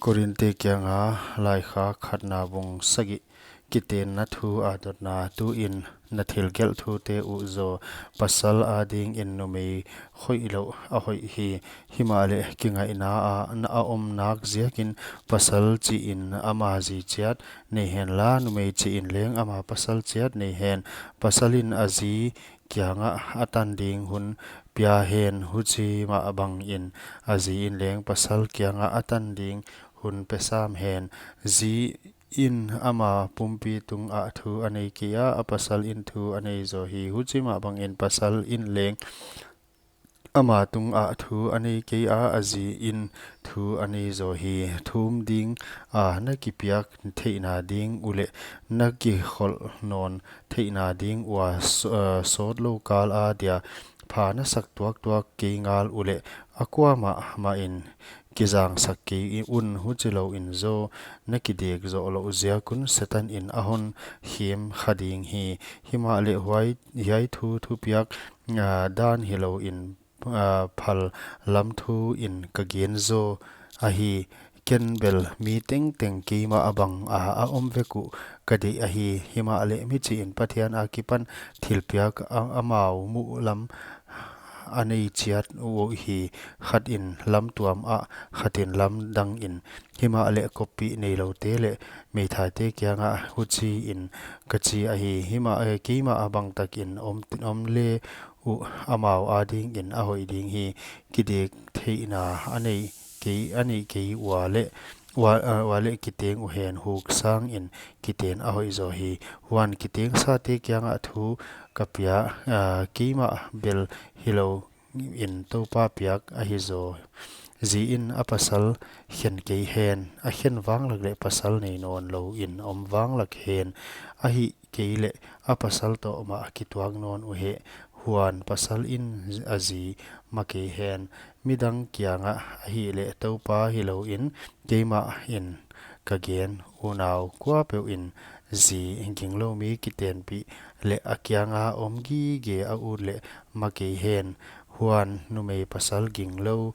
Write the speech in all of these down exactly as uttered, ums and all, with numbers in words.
Korinte kianga laikhak khatna bung sagih. Kitenna thu a dotna. Tuin na thilgelh thute uh zaw pasal adingin a hoih lou a hoih hi. Himahleh kingaihna a na a om nak ziakin pasal chiin ama zi chiat nei henla, numei chiin leng ama pasal chiat nei hen. Pasalin a zi kiangah a tan ding hun pia hen, huchi mah bangin a ziin leng pasal kiangah a tan ding hun pe sam hen. Zi in ama pumpi tungah thu a nei kei a, a pasal in thu a nei zaw hi. Huchi mah bangin pasal in leng ama tungah thu a nei kei a, a ziin thu a nei zaw hi. Thum ding a na kipiak theihna ding uleh na kikholh nawn theihna ding ua s-, eh, sawt lou kal adia pha na sak tuaktuak kei ngal uleh a kuamah mahin kizangsak kei un, huchilouin zaw na kidek zoh louh ziak un Setan in a hon khem kha ding hi. Himahleh huai, hiai thu thupiak, ah, dan hilouin, ah, phal lam thu in ka gen zaw ahi. Ken bel mi tengteng keimah bang a, a om vek uh ka deih ahi. Himahleh mi chiin Pathian akipan thilpiak a, amau muh lam a nei chiat uh hi. Khatin lamtuam ah, khatin lamdangin. Himahleh koppih neiloute leh meithaite kiangah huchiin ka chi ahi. Himah, eh, keimah a bang takin om, om le uh amau adingin a hoih ding hi. Kidek theihna a nei kei, a nei kei ua leh, ua, ah, ua leh kiteng uhen, huk sangin kiten a hoih zaw hi. Huan kitengsate kiangah thu ka pia, ah, keimah bel hilouin Toupa piak ahi zaw. Ziin a pasal khen kei hen, a khen vanglak leh pasal nei nawn louin om vanglak hen. Ahihkeileh a pasal toh mah a kituak nawn uhen, huan pasal in a zi ma kei hen. Midang kiangah ahihleh Toupa hilouin keimah in ka gen, unau kuapeuhin zi gingloumi kitenpih leh a kianga om gige a ut leh ma kei hen. Huan numei pasal ginglou,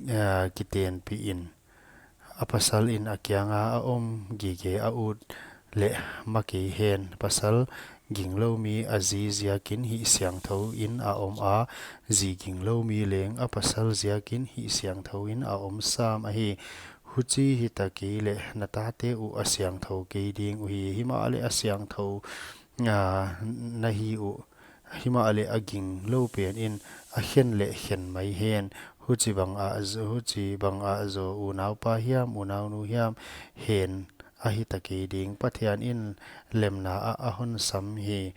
ah, kitenpihin a pasal in a kianga a om gige a ut leh ma kei hen. Pasal gingloumi a zi ziakin hih siangthouin a om a, zi gingloumi leng a pasal ziakin hih siangthouin a om sam ahi. Huchi hita keileh na tate uh a siangthou kei ding uhi. Himahleh a siangthou, ah, na hi uh. Himahleh a ginglou pen in a khen leh khen mai hen. Huchibang ah zaw, huchibang ah zaw unaupa hiam, unaunu hiam hen a hita kei ding. Pathian in lemna ah a hon sam hi.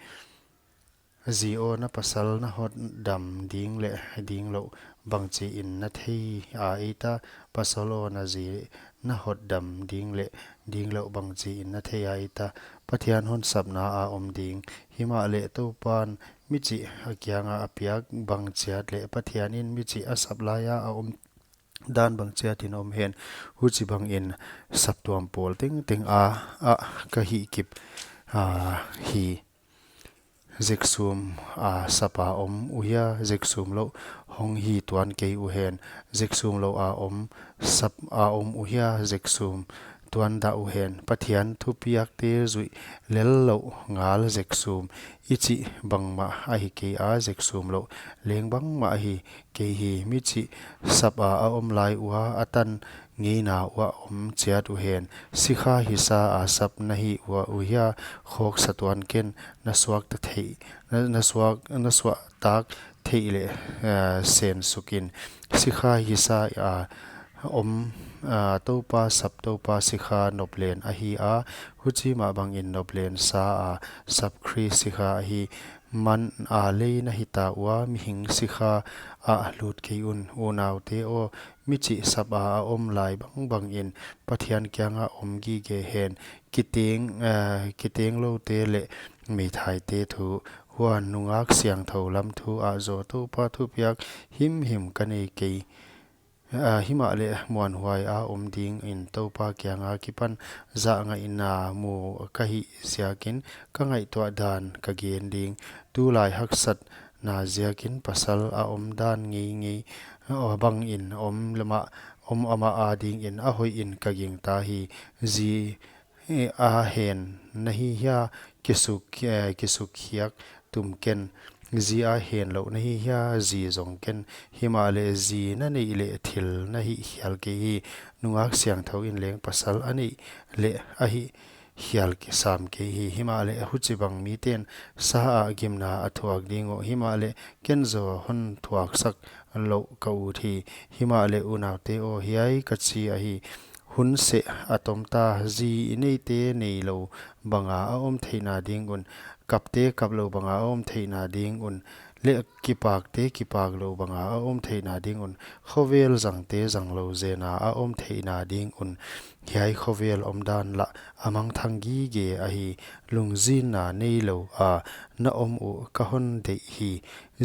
Zi aw, na pasal na hotdam ding leh dinglouh bangchiin na thei a eita. Pasal aw, na zi na hotdam ding leh dinglouh bangchiin na thei a eita. Pathian hon sapna a om ding. Himahleh Toupan michih a kianga a piak bang chiat leh Pathian in michih a sap laia a om dan bang chiatin om hen. Huchibangin saptuam pawl tengteng a, ah, ka hihkip, ah, hi. Zeksum a sap a om uhia, zeksum louh hong hi tuan kei uhen. Zeksum louh a om, sap a om uhia, zeksum tuan dah uhen. Pathian thupiakte zuih lel louh ngal zeksum i chih bangmah ahi kei a, zeksum louh leng bangmah ahi kei hi. Michih sap a a om lai ua a tan ngeina uah om chiat uhen. Sikha hisa a sap na hi ua uhia, khawksa tuan ken na suakta theih, na, na suak, na suahtak theih leh, eh, sen sukin. Sikha hisa a om, ah, Toupa sap, Toupa sikha noplen ahi a, huchi mah bangin noplen sa a sap Khrist sikha ahi. Man a lei na hita ua, mihing sikha ah lut kei un. Unaute aw, michih sap a a om lai bangbangin Pathian kianga om gige hen. Kiteng, eh, kiteng loute leh meithaite thu, huan nungak siangthou lam thu ah zaw Toupa thupiak himhim ka nei kei. Ah, himahleh muanhuai a om dingin Toupa kianga kipan zahngaihna mu ka hih ziakin ka ngaihtuah dan ka gen ding. Tulai haksatna ziakin pasal a om dan ngeingei, ah, bangin om lamah om amah adingin a hoihin ka gingta hi. Zi a hen na hi hia? Kisuk, eh, kisukkhiak tum ken. Zi a hen lou na hi hia? Zi zong ken. Himahleh zi na neih leh thil na hih khial kei hi. Nungak siangthou in leng pasal a neih leh a hih khial sam kei hi. Himahleh huchibang miten sa ah gimna a thuak ding uh. Himahleh ken zaw hon thuaksak louh ka ut hi. Himahleh unaute aw, hiai ka chi ahi. Hun seh a tom ta, zi neite neilou banga a om theihna ding un, kapte kaplou banga a om theihna ding un, leh kipakte kipaklou banga a om theihna ding un, khovel zangte zanglou zena a om theihna ding un, hiai khovel omdan lah a mangthang gige ahi. Lungzinna neilou a na om uh ka hon deih hi.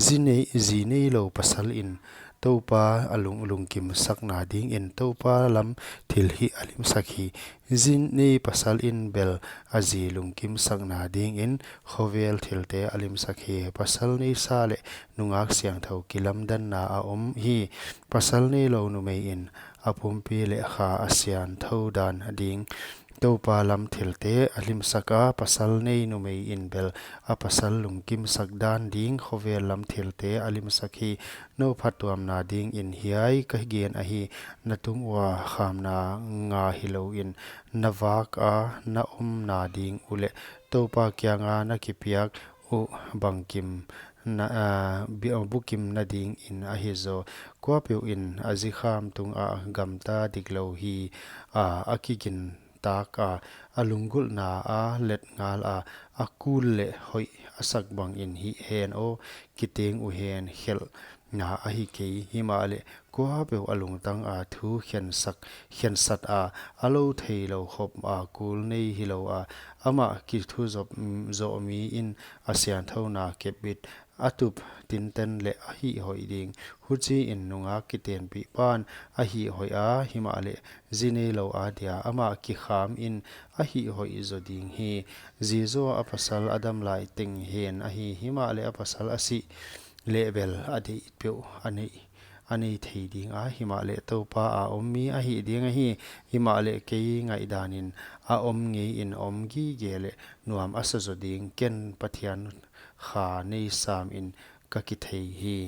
Zi nei, zi neilou pasal in Toupa a lung, lungkimsakna dingin Toupa lam thil hih a limsak hi. Zi nei pasal in bel a zi lungkimsakna dingin khovel thilte a limsak hi. Pasal neisa leh nungak siangthou kilamdanna a om hi. Pasal neilou numei in a pumpi leh kha a siangthou dan ding Toupa lam thilte a limsak a, pasal nei numei in bel a pasal lungkimsak dan ding khovel lam thilte a limsak hi. Nou phattuamna dingin hiai ka gen ahi. Na tung ua khamna nga hilouin na vak a na omna ding uleh Toupa kianga na kipiak uh bangkim na, ah, bi-, bukimna dingin ahi zaw. Kuapeuh in a zikham tungah gamta diklou hi. A, a kigin tak a, a lunggulhna a let ngal a, a kul leh hoih a sak bangin hih hen aw, kiteng uhen khelhna ahi kei. Himahleh kuapeuh a lungtang a thu khensak, khensat a, a lou theilou khop a kul nei hilou a, amah kithu zop, mm, zoh mi in a siangthouna kepbit a tup tinten leh a hih hoih ding. Huchiin nungak kitenpih pan a hih hoih a, himahleh zi neilou adia amah kikham in a hih hoih zaw ding hi. Zi zaw a pasal a dam lai teng hen ahi, himahleh a pasal a sih leh bel a deih peuh a neih, a nei thei ding a, himahleh Toupa a om mi a hih ding ahi. Himahleh kei ngaihdanin a om ngeiin om gige leh nuam a sa zaw ding. Ken Pathian kha nei samin ka kithei hi.